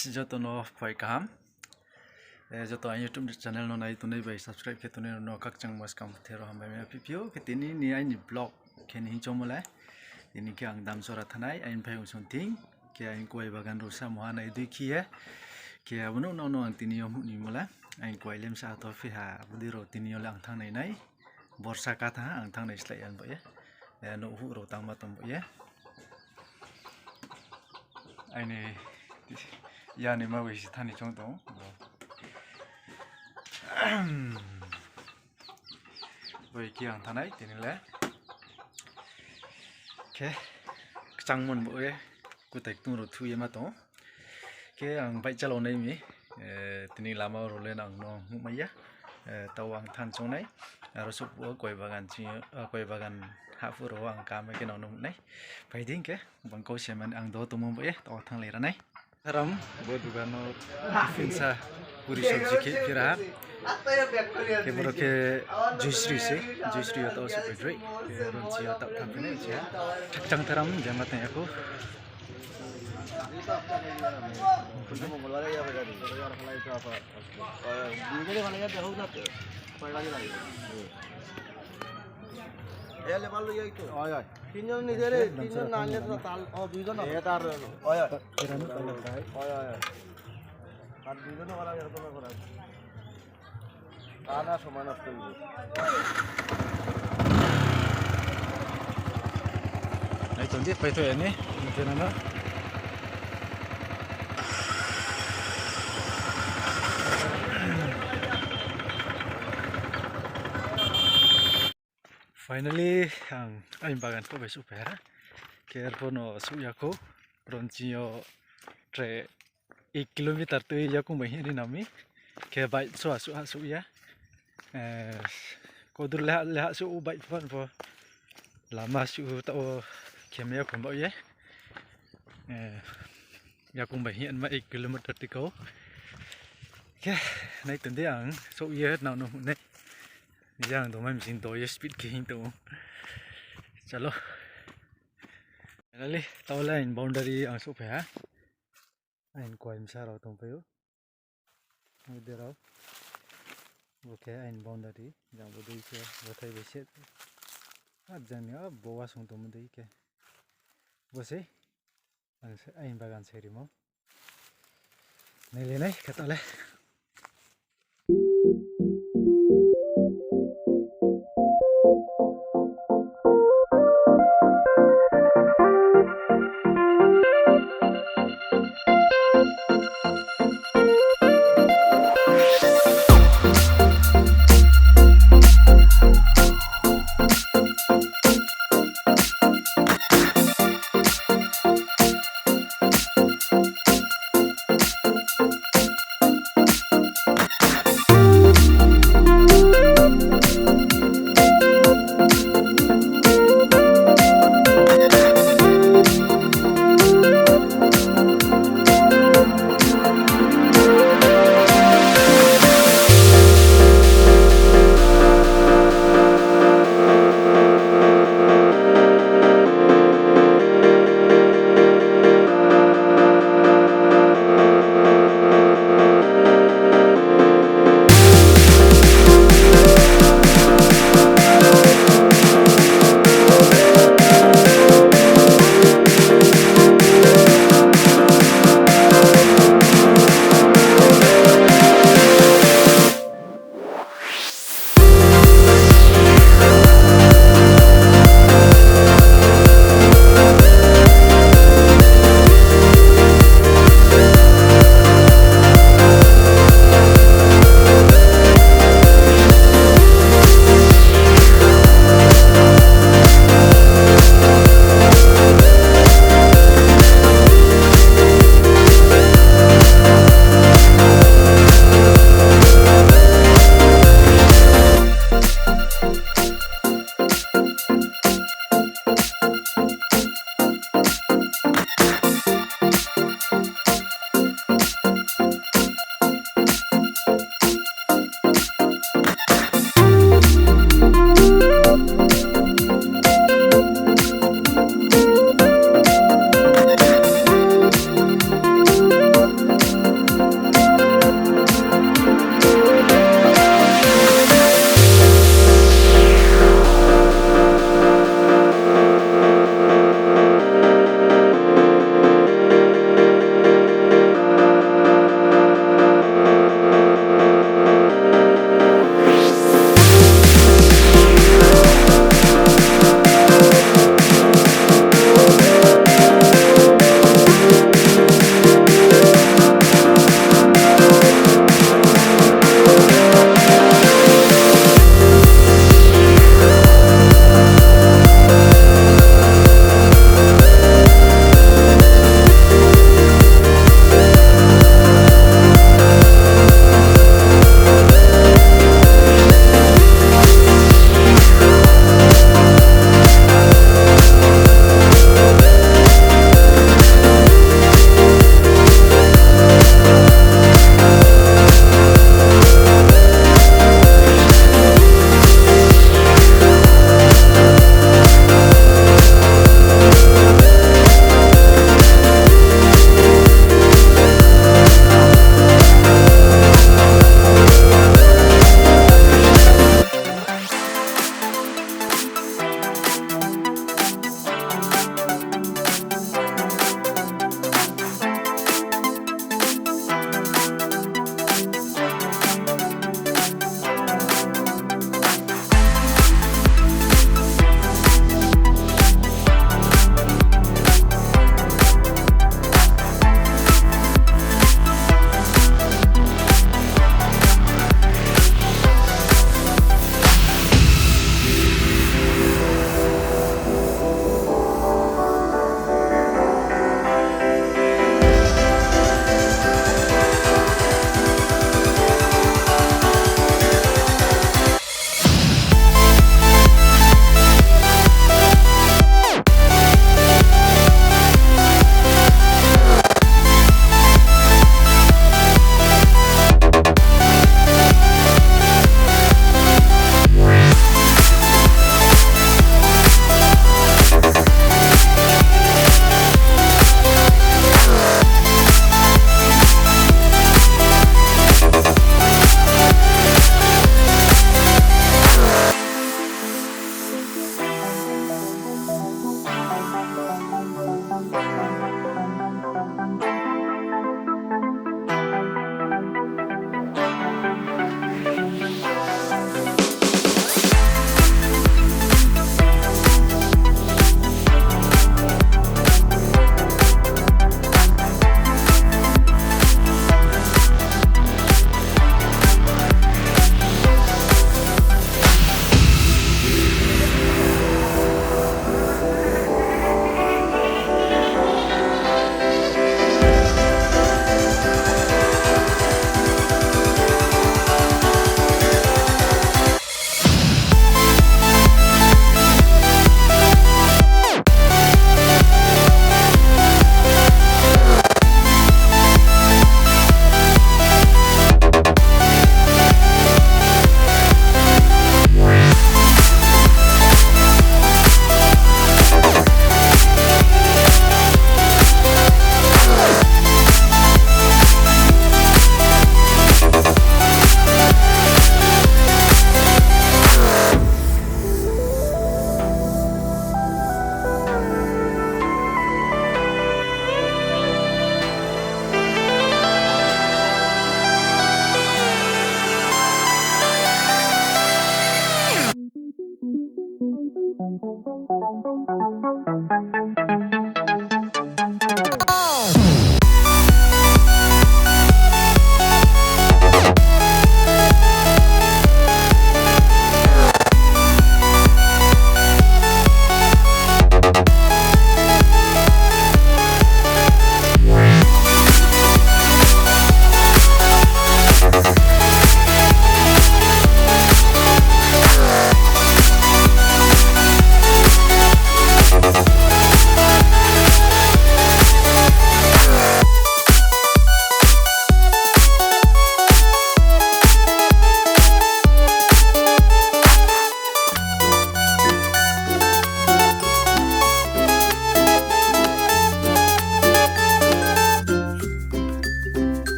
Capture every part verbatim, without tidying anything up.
Joto no phai kaham. Eh, joto aini YouTube channel no nai tongnai bai subscribe khe tongnai rao no khakchangmo skang the rao hambai mai phi phi ou. Khe tini ni aini vlog khe ni hing choungmo le, tini khe ang Damsora thanng nai, aini phaiyong song thing, khe aini kuai bagan rao sa muha nai dei khe ye, khe abo no nrao no ang tini yo muh ni mo le, aini kuai le bsa to phi ha, abo dei rao tini yo le ang thanng nai nai. Borsa ka thanng ha, ang thanng nai slái ya bo ye. Eh, nouhhuh rao tangma tong bo ye. Aini ya ni ma bai se thanng ni choung tong. Bai khe ang thanng nai tini le. Khe kchangmo bo ye, kutai ktung rao thu ye ma tong. Khe ang bike chalao nai mi, eh, tini lama rao le nang no nuhmai ya. Eh, tao ang thanng choung nai. Aro souh phuh wo kuai bagan ching, eh, kuai bagan hahphuh rao ang kama khe nang no nuh nai. Phai di hing khe, bang kau se mani ang do tongmo bo ye, tao thannglai ra nai. Tharam, bo dugan no tiffin sa, puri sobji khe phira ha. Khe boro khe Joysri se, Joysri yo tao souhphai droi. Khe ron chi yo tao thanng phai nai se. Khakchang tharam, jema tong ya khou. এ লেবার লই আইতো। অয়, অয়। তিনজন নিজেরে, তিনজন না আনলে তো তাল, ও, দুইজন হবে। এ তার, অয়, অয়। অয়, অয়, অয়। আর দুইজনও করা, এরকম করা। তা না সমান আসতে হইব। Nai tong di, paitho ya ni, mte nana. Finally, ang aini bagan kho bai souhphai ha. Khe arphuh no souh ya khou, ron chi yo tre ek kilometer tui yakung bai hing ri nang mi. Khe bike souh ha souh ha souh ya. Eh, kodur leha leha souh bike pho pho. Lama souh tao khe ma yakung bao ye. Eh, yakung bai hing ma ek kilometer ti kau. Khe nai tong di ang souh ye nang no nai. Yang do mai msing do ye speed khe hing tong ou. Chalo. Finally, tao le aini boundary ang souhphai ha. Aini kuai bsa rao tongpai ou. Ode rao. Bo khe aini boundary, jang bo dei khe, bothai bai se. A jang ni a bo wasung tongmo dei khe. Bo sei, ang se, aini bagan se rimo. Nailai nai khe tao le.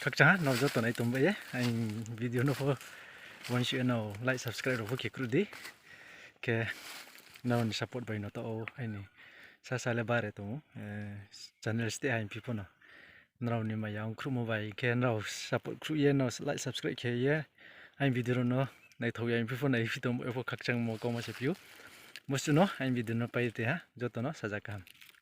Khakchang ha nrao joto nai tong bai ye aini video no pho uaingsouh ye nrao like subscribe rao pho khe khruh di. Khe nrao ni support bai no taoh ou aini sasa le bare tong ou, channel steh haing phi pho no. Nrao ni maya ong khruhmo bai khe nrao support khruh ye nrao like subscribe khe ye aini video rao no naithao ya phi pho nai phi tong bai pho khakchangmo kauma se phi ou. Bo suh no aini video no pai ye tei ha joto no saja kaham.